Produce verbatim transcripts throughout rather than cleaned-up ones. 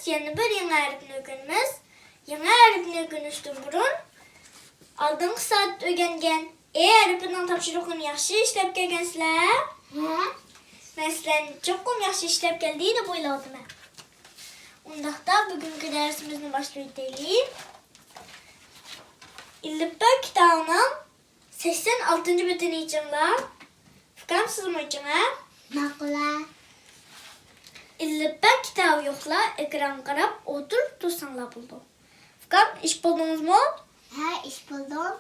يەنە بىر يېڭى ھەرپنى ئۆگىنىمىز. يېڭى ھەرپنى ئۆگىنىشتىن بۇرۇن، ئالدىنقى سائەتتە ئۆگەنگەن ئې ھەرپىنىڭ تاپشۇرۇقىنى ياخشى ئىشلەپ كەلگەنسىلەر؟ ھە. مەن سىلەرنى چوقۇم ياخشى ئىشلەپ كەلدى دەپ ئويلاۋاتىمەن. ئۇنداقتا بۈگۈنكى دەرسىمىزنى باشلىۋېتەيلى. ئېلىپبە كىتابىنىڭ سەكسەن ئالتىنچى بېتىنى ئېچىڭلار. ئۇكام، سىزمۇ ئېچىڭ، ھە؟ ماقۇل. ئېلىپبە كىتابى يوقلار ئېكرانغا قاراپ ئولتۇرۇپ تۇرساڭلار بولىدۇ. ئۇكام، ئېچىپ بولدىڭىزمۇ؟ ھە، ئېچىپ بولدۇم.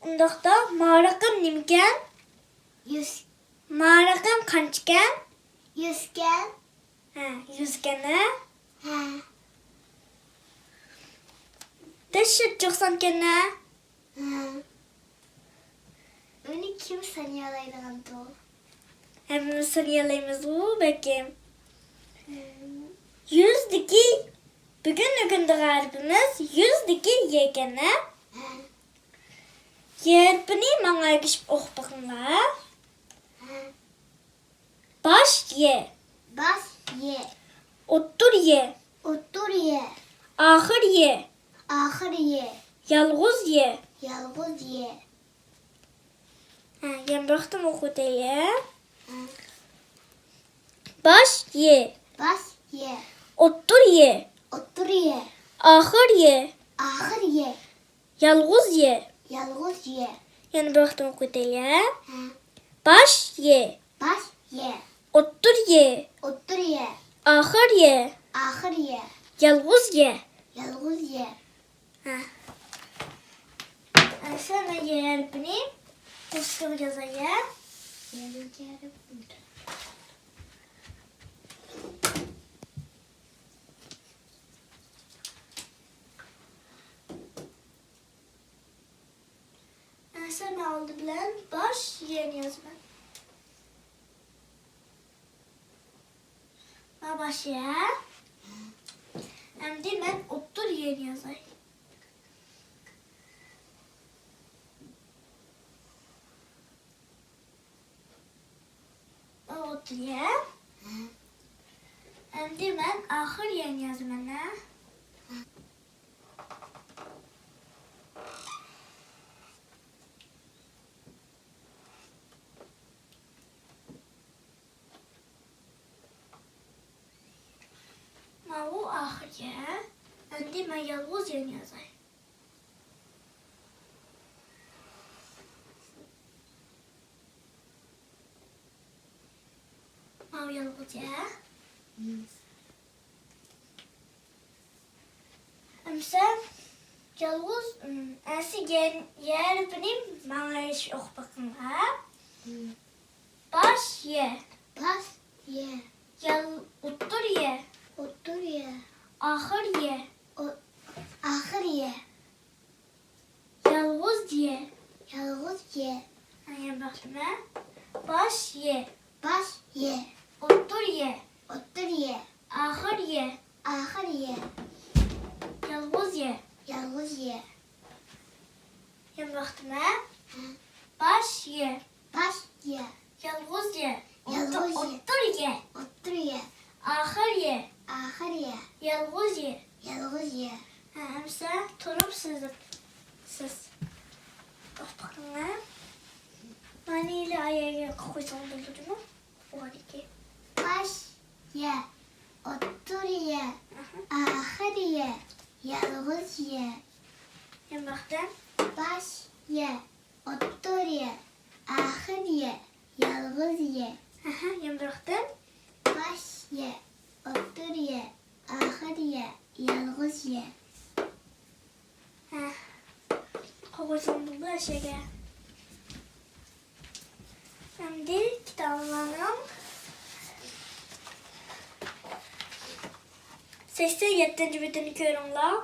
ئۇنداقتا ما رەقەم نېمىكەن؟ يۈز. ما رەقەم قانچىكەن؟ يۈزكەن. ھە، يۈزكەن، ھە؟ ھە. دەھشەت جىق سانكەن، ھە؟ ھە. ئۇنى كىم سانىيالايدىغاندۇ؟ ھەممىمىز سانىيالايمىزغۇ، بەلكىم. ھە. يۈزدىكى، بۈگۈن ئۆگىنىدىغان ھەرپىمىز يۈزدىكى يەكەن، ھە؟ ھە. يەرپىنى ماڭا ئەگىشىپ ئوقۇپ بېقىڭلار. ھە. باش يە. باش يە. ئوتتۇر يە. ئوتتۇر يە. ئاخىر يە. ئاخىر يە. يالغۇز يە. يالغۇز يە. ھە، يەنە بىر قېتىم ئوقۇۋېتەيلى. ھە. باش يە. باش يە. ئوتتۇر يە. ئوتتۇر يە. ئاخىر يە. ئاخىر يە. يالغۇز يە. يالغۇز يە. يەنە بىر قېتىم ئوقۇۋېتەيلى. ھە. باش يە. باش يە. ئوتتۇر يە. ئوتتۇر يە. ئاخىر يە. ئاخىر يە. يالغۇز يە. يالغۇز يە. ھە. ئەمسە مەن يە ھەرپىنى دوسكىغا يازاي، ھە؟ ئەمسە مەن ئالدى بىلەن باش يەنى يازىمەن. مانا باش يە. ئەمدى مەن ئوتتۇر يەنى يازاي. ئوتتۇر يە. ئەمدى مەن ئاخىر يەنى يازىمەن، ھە؟ ماۋۇ ئاخىر يە. ئەمدى مەن يالغۇز يەنى يازاي. ماۋۇ يالغۇز يە. ئەمسە يالغۇز، ئەمسە يە، يە ھەرپىنى ماڭا ئوخشاش ئوقۇپ بېقىڭلار. باش يە. باش يە. يال-، ئوتتۇر يە. ئوتتۇر يە. ئاخىر يە. ئو-، ئاخىر يە. يالغۇز يە. يالغۇز يە. ھە، يەنە بىر قېتىم. باش يە. باش يە. ئوتتۇر يە. ئوتتۇر يە. ئاخىر يە. ئاخىر يە. يالغۇز يە. يالغۇز يە. يەنە بىر قېتىم. ھە. باش يە. باش يە. يالغۇز يە. يالغۇز يە. ئوتتۇر يە. ئوتتۇر يە. ئاخىر يە. ئاخىر يە. يالغۇز يە. يالغۇز يە. ھە، ئەمسە تۇرۇپ سىزىپ، سىز ئوقۇپ بېقىڭ، ھە؟ مانا ئايەگە قويساڭ بولىدۇ. باش يە، ئوتتۇرا يە، ئاخىر يە، يالغۇز يە. يەنە بىر قېتىم. باش يە، ئوتتۇرا يە، ئاخىر يە، يالغۇز يە. ئەھە، يەنە بىر قېتىم. باش يە، ئوتتۇرا يە، ئاخىر يە، يالغۇز يە. ھە. قوغۇزۇڭ بولدى ئەشەگە. ئەمدى كىتابلارنىڭ سەكسەن يەتتىنچى بېتىنى كۆرۈڭلار.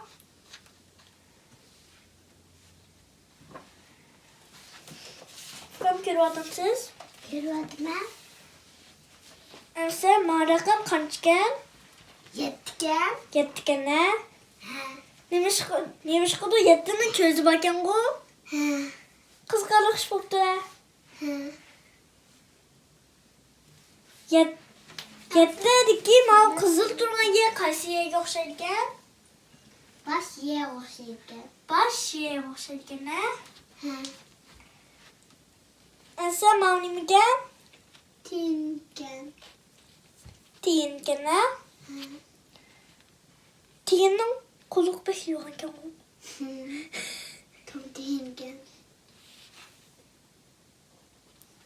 كۆرۈۋاتامسىز؟ كۆرۈۋاتىمەن. ئەمسە ما رەقەم قانچىكەن؟ يەتتىكەن. يەتتىكەن، ھە؟ ھە. نېمىشقا، نېمىشقىدۇ يەتتىنىڭ كۆزى باركەنغۇ؟ ھە. قىزىقارلىق ئىش بوپتۇ، ھە؟ ھە. يەت-، يەتتە دىكى ماۋۇ قىزىل تۇرغان يەر قايسى يەرگە ئوخشايدىكەن؟ باش يەرگە ئوخشايدىكەن. باش يەرگە ئوخشايدىكەن، ھە؟ ھە. ئەسلى ماۋۇ نېمىكەن؟ تىيىنكەن. تىيىنكەن، ھە؟ ھە. تىيىننىڭ قۇلىقى بەك يوغانكەنغۇ. توم تىيىنكەن.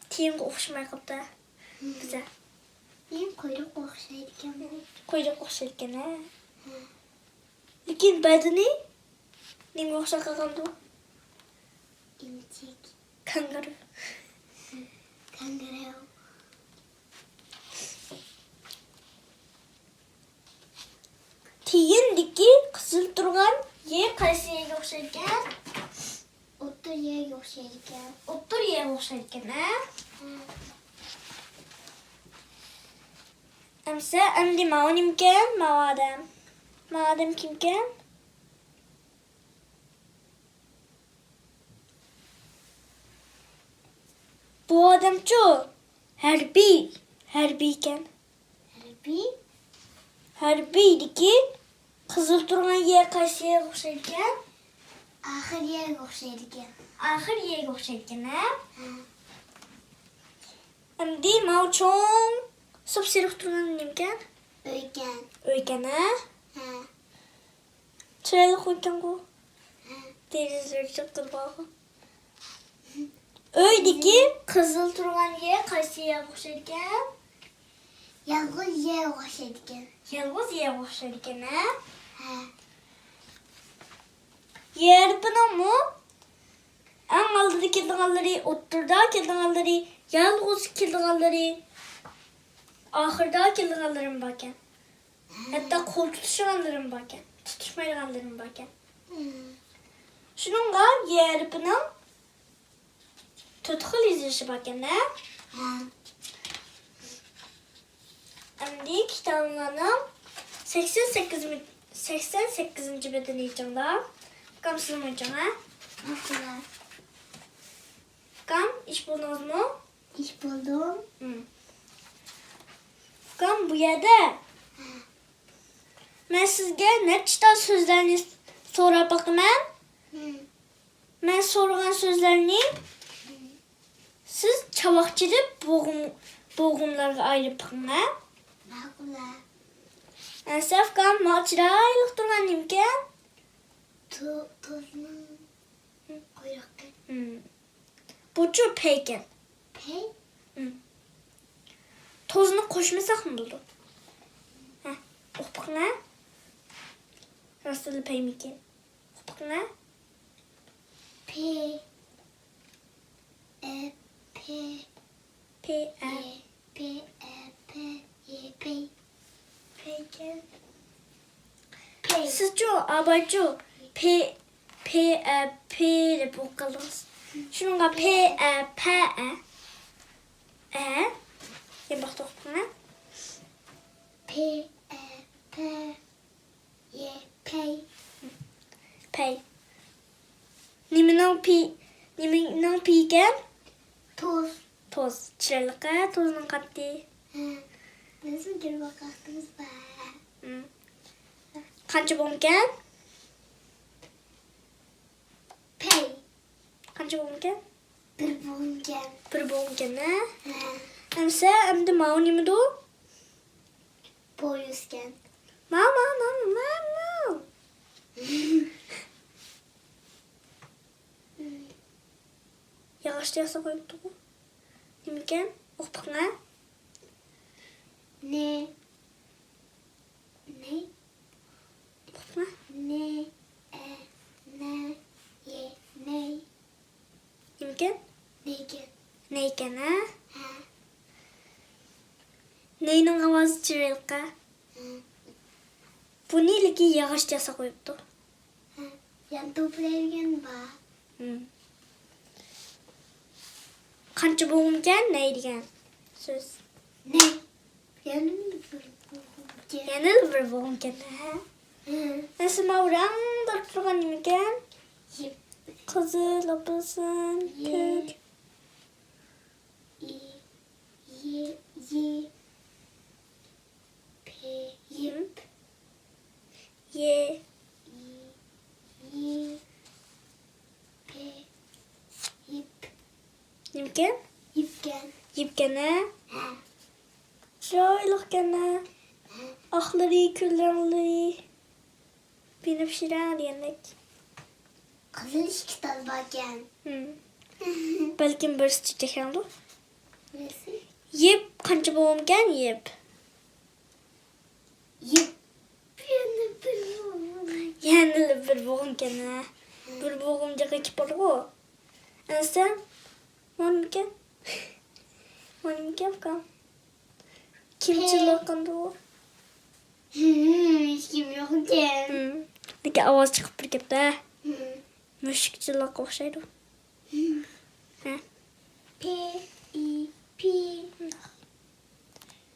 تىيىنغا ئوخشىماي قاپتۇ، ھە؟ بىزە. تىيىن قۇيرۇققا ئوخشايدىكەن. قۇيرۇققا ئوخشايدىكەن، ھە؟ ھە. لېكىن بەدىنى نېمىگە ئوخشاپ قالغاندۇ؟ ئىنچىكە. كانگارو. كانگارو. تىيىندىكى قىزىل تۇرغان يەر قايسى يەرگە ئوخشايدىكەن؟ ئوتتۇرا يەرگە ئوخشايدىكەن. ئوتتۇرا يەرگە ئوخشايدىكەن، ھە؟ ھە. ئەمسە، ئەمدى ماۋۇ نېمىكەن؟ ماۋۇ ئادەم. ماۋۇ ئادەم كىمكەن؟ بۇ ئادەمچۇ؟ ھەربىي. ھەربىيكەن. ھەربىي؟ ھەربىيدىكى قىزىل تۇرغان يەر قايسى يەرگە ئوخشايدىكەن؟ ئاخىر يەرگە ئوخشايدىكەن. ئاخىر يەرگە ئوخشايدىكەن، ھە؟ ھە. ئەمدى ماۋۇ چوڭ ساپسېرىق تۇرغان نېمىكەن؟ ئۆيكەن. ئۆيكەن، ھە؟ ھە. چىرايلىق ئۆيكەنغۇ. ھە. دېرىزىلىرى جىق بارغۇ. ئۆيدىكى قىزىل تۇرغان يەر قايسى يەرگە ئوخشايدىكەن؟ يالغۇز يەرگە ئوخشايدىكەن. يالغۇز يەرگە ئوخشايدىكەن، ھە؟ ھە. يەرپىنىڭمۇ ئەڭ ئالدىدا كېلىدىغانلىرى، ئوتتۇرىدا كېلىدىغانلىرى، يالغۇز كېلىدىغانلىرى، ئاخىرىدا كېلىدىغانلىرىمۇ باركەن. ھەتتا قول تۇتۇشىدىغانلىرىمۇ باركەن، تۇتۇشمايدىغانلىرىمۇ باركەن. شۇنىڭغا يەرپىنىڭ تۆت خىل يېزىلىشى باركەن-دە. ھە. ئەمدى كىتابىڭلارنىڭ سەكسەن سەككىز، سەكسەن سەككىزىنچى بېتىنى ئېچىڭلار. ئۇكام، سىزمۇ ئېچىڭ، ھە؟ ماقۇل. ئۇكام، ئېچىپ بولدىڭىزمۇ؟ ئېچىپ بولدۇم. ھىم. ئۇكام، بۇ يەردە ھە. مەن سىزگە نەچچە تال سۆزلەرنى سوراپ باقىمەن. ھىم. مەن سورىغان سۆزلەرنى سىز چاۋاك چېلىپ بوغۇم-، بوغۇملارغا ئايرىپ بېقىڭ، ھە؟ ماقۇل. ئەنسە ئۇكام، ماۋۇ چىرايلىق تۇرغان نېمىكەن؟ تو-، توزنىڭ قۇيرۇقى. ھىم. بۇچۇ پەيكەن. پەي؟ ھىم. توزنى قوشمىساقمۇ بولىدۇ. ھە، ئۇقۇپ بېقىڭ، ھە؟ راستلا پەيمىكىن؟ ئۇقۇپ بېقىڭ، ھە؟ پې، ئە، پې، پې، ئە. يې، پې، ئە، پې، يې، پې. پېيكەن. پېي. سىزچۇ، ئابايچۇ، پې، پې، ئە، پې دەپ ئوقۇپ قالدىڭىز. شۇنىڭغا پې، ئە، پە، ئە. ئە. يەنە بىر قېتىم ئوقۇپ بېقىڭ، ھە؟ پې، ئە، پە. يې، پەي. پەي. نېمىنىڭ پېي، نېمىنىڭ پېيىكەن؟ توز. توز. چىرايلىق ھە، توزنىڭ قاتتى. ھە. بىزمۇ كۆرۈپ باققاقتىمىز بار. ھىم. قانچە بوغۇمكەن؟ پەي. قانچە بوغۇمكەن؟ بىر بوغۇمكەن. بىر بوغۇمكەن، ھە؟ ھە. ئەمسە، ئەمدى ماۋۇ نېمىدۇ؟ پويىزكەن. ماۋۇ، ماۋۇ، ماۋۇ، ماۋۇ، ماۋۇ. ياغاچتا ياساپ قويۇپتۇغۇ. نېمىكەن؟ ئوقۇپ بېقىڭ، ھە؟ نې. نې. ئوقۇپ بېقىڭ، ھە؟ نې، ئە، نە، يې، نەي. نېمىكەن؟ نېيكەن. نېيكەن، ھە؟ ھە. نېينىڭ ئاۋازى چىرايلىق ھە؟ ھە. بۇنى لېكىن ياغاچتا ياساپ قويۇپتۇ. ھە. يان توپلايدىغان بار. ھىم. قانچە بوغۇمكەن نەي دېگەن سۆز؟ نەي. يەنە بىر بوغۇمكەن. يەنە بىر بوغۇمكەن، ھە؟ ھە. ئەسلى ماۋۇ رەڭدار تۇرغان نېمىكەن؟ يىپ. قىزىل، ئاپېلسىن، يې. كۆك. ئى، يې، يې. پى، يىپ. ي. ي، ي، پى، يىپ. نېمىكەن؟ يىپكەن. يىپكەن، ھە؟ ھە. چىرايلىقكەن، ھە؟ ھە. ئاقلىرى، كۈل رەڭلىرى. بىنەپشە رەڭ دېگەندەك. قىزىل ئىككى تال باركەن. ھىم. بەلكىم بىرسى چېچەك رەڭدۇ؟ بىرسى. يىپ قانچە بوغۇمكەن، يىپ؟ يىپ. يەنە بىر بوغۇم. يەنىلا بىر بوغۇمكەن، ھە. ھىم. بىر بوغۇم جىق ئېچىپ بارغۇ. ئەمسە، ماڭىمكەن. ماڭىمكەن، ئۇكام. كىم چىللىغاندۇ؟ ھىم، ھېچكىم يوقكەن. ھىم. لېكىن ئاۋاز چىقىپ بىر گەپتە. ھىم. مۈشۈك چىللىغانغا ئوخشايدۇ. ھىم. ھە. پى، ئى، پى.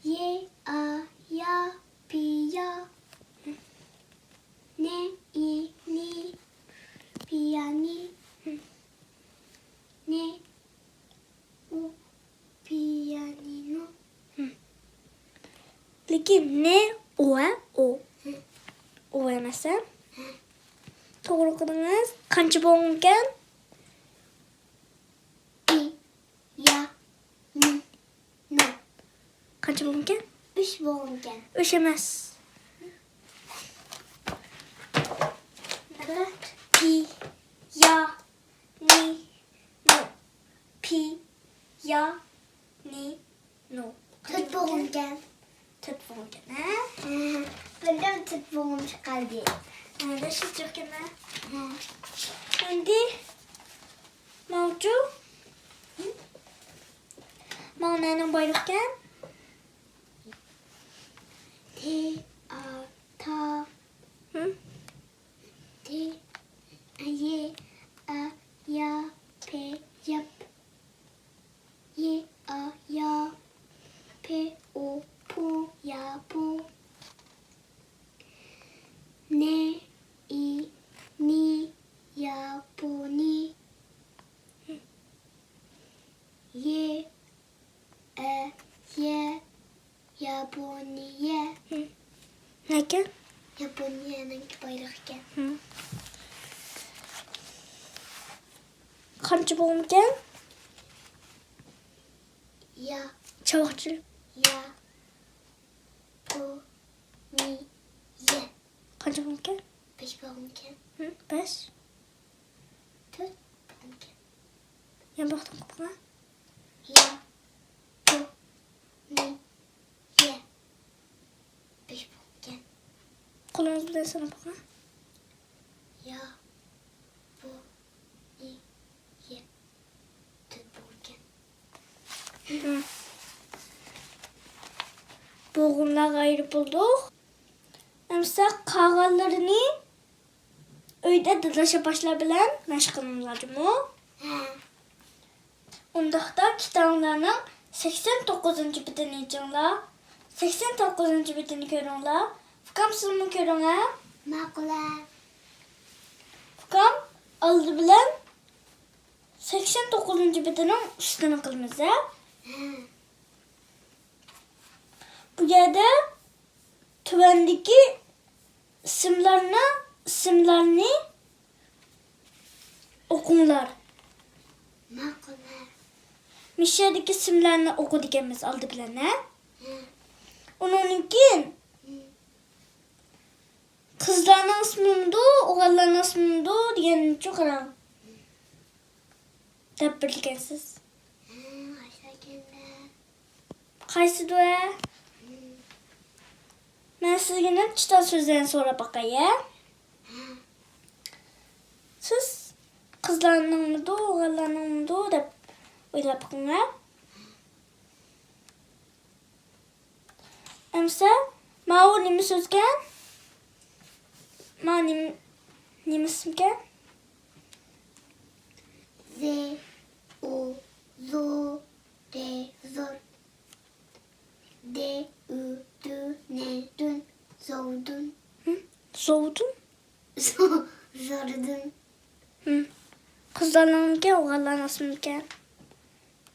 ي، ئا، يا، پىيا. ن، ئى، نى، پىيانى. ن، ئۇ، پىيانىنو. لېكىن ن ئۇ، ھە، ئۇ. ئۇ ئەمەس، ھە؟ توغرا ئوقۇدىڭىز. قانچە بوغۇمكەن؟ ئى، يا، نى، نو. قانچە بوغۇمكەن؟ ئۈچ بوغۇمكەن. ئۈچ ئەمەس. پى، يا، نى، نو. پى، يا، نى، نو. تۆت بوغۇمكەن. تۆت بوغۇمكەن، ھە؟ ھە. بىردىن تۆت بوغۇم چىقاردى. ھە، بەش يوقكەن، ھە؟ ھە. ئەمدى ماۋچۇ. ماۋ نەنىڭ بايرىقىكەن؟ ت، ئا، تا. ھىم؟ ت، ئە، ي، ئا، يا، پې، ياپ. ي، ئا، يا. پې، ئۇ، پۇ، ياپۇ. نې، ئى، نى، ياپونى. يې، ئە، يە، ياپونىيە. ھىم. نەكەن؟ ياپونىيەنىڭكى بايرىقىكەن. ھىم. قانچە بوغۇمكەن؟ يا. چاۋاكچىل. يا. پو، نى، يە. قانچە بوغۇمكەن؟ بەش بوغۇمكەن. ھىم، بەش. تۆت بوغۇمكەن. يان بۇ ياقتىن قوپۇڭا. يا، بۇ، نى، يە. بەش بوغۇمكەن. قولىڭىز بىلەن ساناپ بېقىڭ. يا، بۇ، نى، يە. تۆت بوغۇمكەن. ھىم. بوغۇملارغا ئايرىپ بولدۇق. ئەمسە قالغانلىرىنى ئۆيدە داداش ئاپاشلار بىلەن مەشىق قىلىڭلار جۇمۇ. ھە. ئۇنداقتا كىتابىڭلارنىڭ سەكسەن توققۇزىنچى بېتىنى ئېچىڭلار. سەكسەن توققۇزىنچى بېتىنى كۆرۈڭلار. ئۇكام سىزمۇ كۆرۈڭ ھە. ماقۇل ھە. ئۇكام ئالدى بىلەن سەكسەن توققۇزىنچى بېتىنىڭ ئۈستىنى قىلىمىز ھە. ھە. بۇ يەردە تۆۋەندىكى ئىسىملارنى، ئىسىملارنى ئوقۇڭلار. ماقۇل ھە. مۇشۇ يەردىكى ئىسىملارنى ئوقۇيدىكەنمىز ئالدى بىلەن ھە. ھە. ئۇنىڭدىن كېيىن ھە. قىزلارنىڭ ئىسمىمىدۇ، ئوغۇللارنىڭ ئىسمىمىدۇ دېگەننىچۇ قاراڭ. دەپ بېرىدىكەنسىز. ھە، ئاشۇ ئىكەن-دە. قايسىدۇ ھە؟ ھە. مەن سىزگە نەچچە تال سۆزلەرنى سوراپ باقاي ھە؟ ھە. سىز قىزلارنىڭمىدۇ، ئوغۇللارنىڭمىدۇ دەپ ئويلاپ بېقىڭ ھە. ئەمسە ماۋۇ نېمە سۆزكەن؟ ماۋۇ نېمە، نېمە ئىسىمكەن؟ زې، ئۇ، زۇ، دې، زۇر. دې، ئۇ، دۇ، نې، دۇن. زوۋدۇن. ھىم؟ زوۋدۇن؟ زو-، زوردۇن. ھىم. قىزلارنىڭكى ئوغۇللارنىڭ ئىسمىكەن؟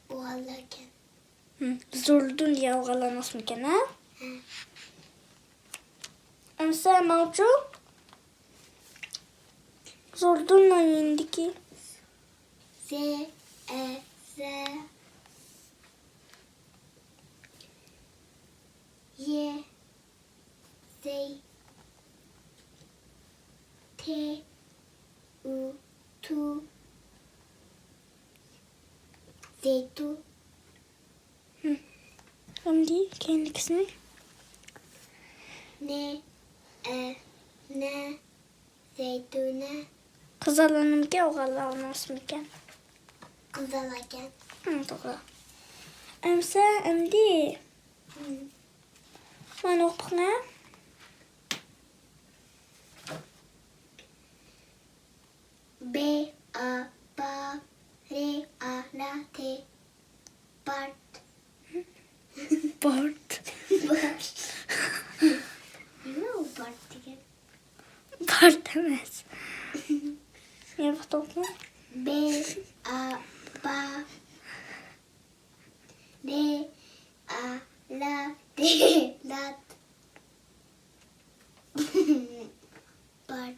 ئوغۇللاركەن. ھىم، زوردۇن دېگەن ئوغۇللارنىڭ ئىسمىكەن ھە؟ ھە. سە ماڭچۇ. زوردۇننىڭ يېنىدىكى. زە، ئە، زە. يە، زەي. تې، ئۇ، تۇ. زەيتۇ. ھىم. ئەمدى كېيىنكىسىنى. نې، ئە، نە. زەيتۇنە. قىزاللارنىڭكى ئوغۇللارنىڭ ئىسمىكەن. قىزاللاركەن. ھىم، توغرا. ئەمسە، ئەمدى. ھىم. مانا ئوقۇڭ. بې، ئا، با، رې، ئا، لا، تې. بارت. بارت. بارت. نېمە ئۇ بارت دېگەن؟ بارت ئەمەس. ياپىق توپمۇ؟ بې، ئا، با، رې، ئا، لا، تې، لات. بارت.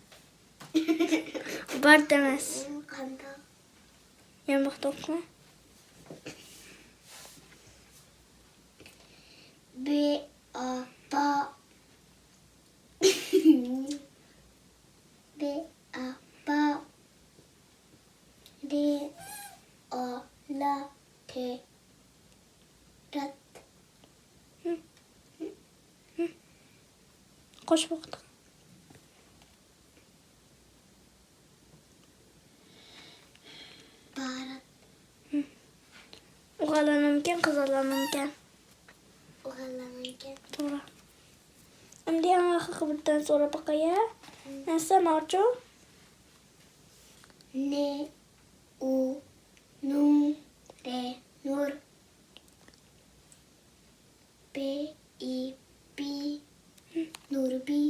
بارت ئەمەس. قانداق؟ ياماق توپمۇ؟ بې، ئا، با. بې، ئا، با. رې، ئا، لا، تې. رات. قوشۇپ ئوقۇدۇق. بارات. ئوغۇللارنىڭكەن، قىزلارنىڭكەن؟ ئوغۇللارنىڭكەن. توغرا. ئەمدى ئەڭ ئاخىرقى بىر دانە سوراپ باقاي. نەسە ماچۇ؟ نې، ئۇ، نۇ، رې، نۇر. بې، ئى، بى، نۇربى.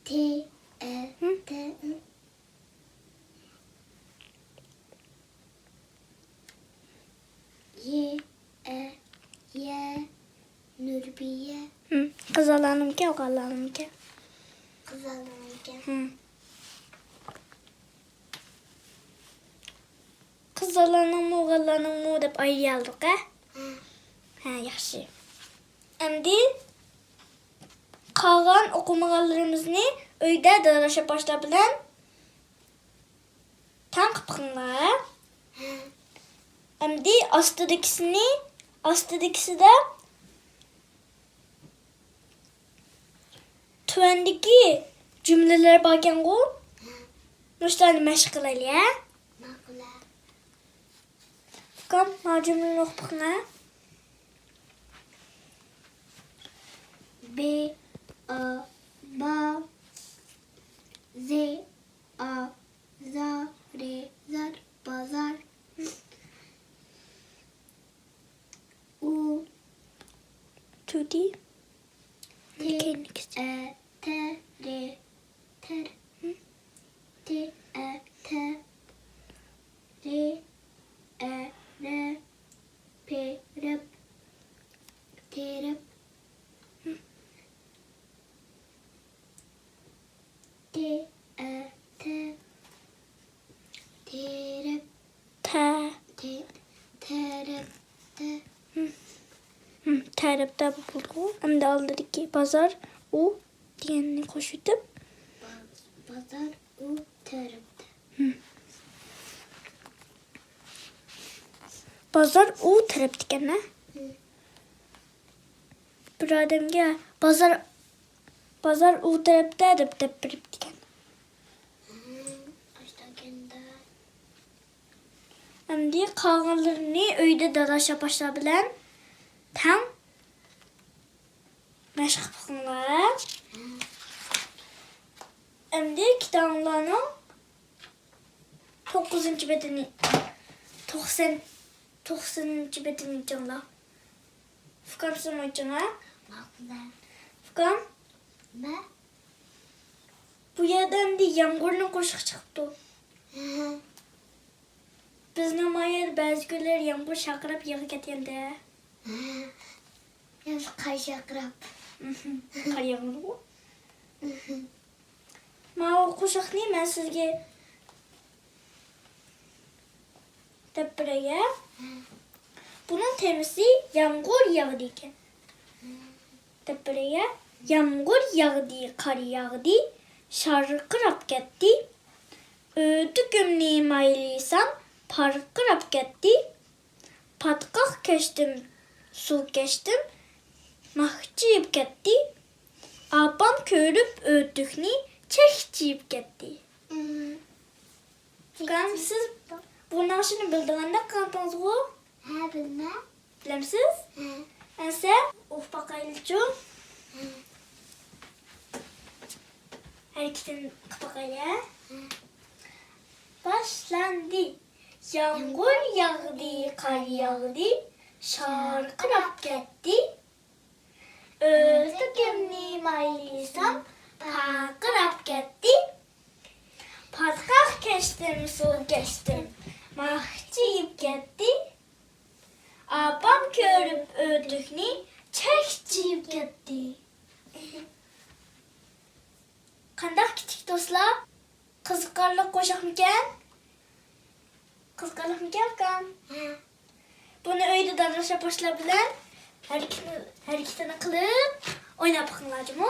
تې، ئە، تە، ئى. يې، ئە، يە، نۇربىيە. قىزلارنىڭكى، ئوغۇللارنىڭكى؟ قىزلارنىڭكى. قىزلارنىڭمۇ، ئوغۇللارنىڭمۇ دەپ ئايرىيالدۇق، ھە؟ ھە، ياخشى. ئەمدى قالغان ئوقۇمىغانلىرىمىزنى ئۆيدە داداش ئاپاشلار بىلەن تەڭ قىلىپ بېقىڭلار. ئەمدى ئاستىدىكىسىنى، ئاستىدىكىسىدە تۆۋەندىكى جۈملىلەر باركەنغۇ؟ مۇشۇلارنى مەشىق قىلايلى، ھە؟ ماقۇل. ئۇكام، مانا جۈملىنى ئوقۇپ بېقىڭە. بې، ئا، با، زې، ئا، زا، رې، زار، بازار. ئۇ. تۇدى. تې، ئە، تە، رې، تەر. تې، ئە، تە، رې، ئە، رە، پې، رەپ، تېرەپ. تې، ئە، تە، تېرەپ. تە. تې، تەرەپتە. تەرەپتە بولدىغۇ. ئەمدى ئالدىدىكى بازار ئۇ دېگەننى قوشۇۋېتىپ. بازار ئۇ تەرەپتە. بازار ئۇ تەرەپتىكەن، ھە؟ بىر ئادەمگە بازار، بازار ئۇ تەرەپتە دەپ دەپ بېرىپتىكەن. ئەمدى قالغانلىرىنى ئۆيدە داداش ئاپاشلار بىلەن تەڭ مەشىق قىلىڭلار. ئەمدى كىتابىڭلارنىڭ توققۇزىنچى بېتىنى، توقسان، توقسىنىنچى بېتىنى ئېچىڭلار. ئۇكام، سىزمۇ ئېچىڭ، ھە؟ ماقۇل. ئۇكام. نە؟ بۇ يەردە ئەمدى يامغۇرنىڭ قوشىقى چىقىپتۇ. ھە. بىزنىڭ ما يەردە بەزى كۈنلەر يامغۇر شارقىراپ يېغىپ كەتكەندە. ھە. قار ياغراپ. قار ياغمىدىغۇ. ماۋۇ قوشاقنى مەن سىزگە دەپ بېرەي. بۇنىڭ تېمىسى يامغۇر ياغدى ئىكەن. دەپ بېرەي. يامغۇر ياغدى، قار ياغدى، شارقىراپ كەتتى. ئۆتۈكۈمنى مايلىسام، پارقىراپ كەتتى. پاتقاق كەچتىم، سۇ كەچتىم، ماخچىيىپ كەتتى. ئاپام كۆرۈپ ئۆتۈكنى، چەكچىيىپ كەتتى. ئۇكام، سىز بۇ ناخشىنى بىلىدىغاندەك قىلىۋاتىڭىزغۇ؟ ھە، بىلىمەن. بىلەمسىز؟ ھە. ئەمسە ئوقۇپ باقايلىچۇ؟ ھە. ھەرىكىتىنى قىلىپ باقايلى، ھە؟ ھە. باشلاندى. يامغۇر ياغدى، قار ياغدى، شارقىراپ كەتتى. ئۆتۈكۈمنى مايلىسام، پارقىراپ كەتتى. پاتقاق كەچتىم، سۇ كەچتىم، ماخچىيىپ كەتتى. ئاپام كۆرۈپ ئۆتۈكنى، چەكچىيىپ كەتتى. قانداق كىچىك دوستلار؟ قىزىقارلىق قوشاقمىكەن؟ قىزىقارلىقمىكەن، ئۇكام؟ ھە. بۇنى ئۆيدە داداش ئاپاشلار بىلەن ھەرىكىتىنى، ھەرىكىتىنى قىلىپ ئويناپ بېقىڭلار جۇمۇ.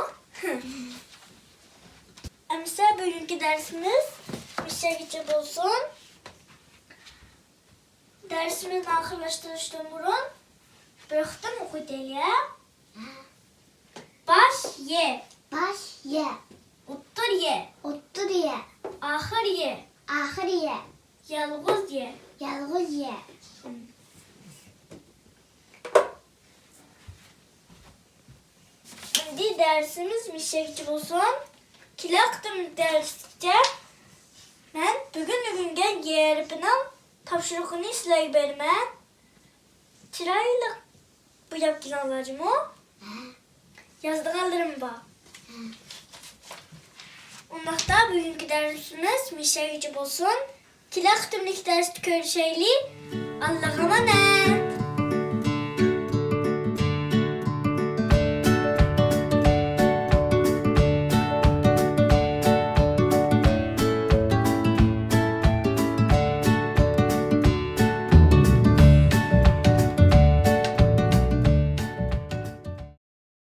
ئەمىسە بۈگۈنكى دەرسىمىز مۇشۇ يەرگىچە بولسۇن. دەرسىمىزنى ئاخىرلاشتۇرۇشتىن بۇرۇن بىر قېتىم ئوقۇۋېتەيلى. باش يە. باش يە. ئوتتۇر يە. ئوتتۇر يە. ئاخىر يە. ئاخىر يە. يالغۇز يە. يالغۇز يە. ئەمدى دەرسىمىز مۇشۇ يەرگىچە بولسۇن. كېلەر قېتىم دەرسكە مەن بۈگۈن ئۆگەنگەن يە ھەرپىنىڭ تاپشۇرۇقىنى سىلەرگە بېرىمەن. چىرايلىق بوياپ كېلىڭلار جۇمۇ. ھە. يازىدىغانلىرىم بار. ھە. ئۇنداقتا بۈگۈنكى دەرسىمىز مۇشۇ يەرگىچە بولسۇن. كېلەر قېتىملىق دەرستە كۆرۈشەيلى. ئاللاغا ئامانەت.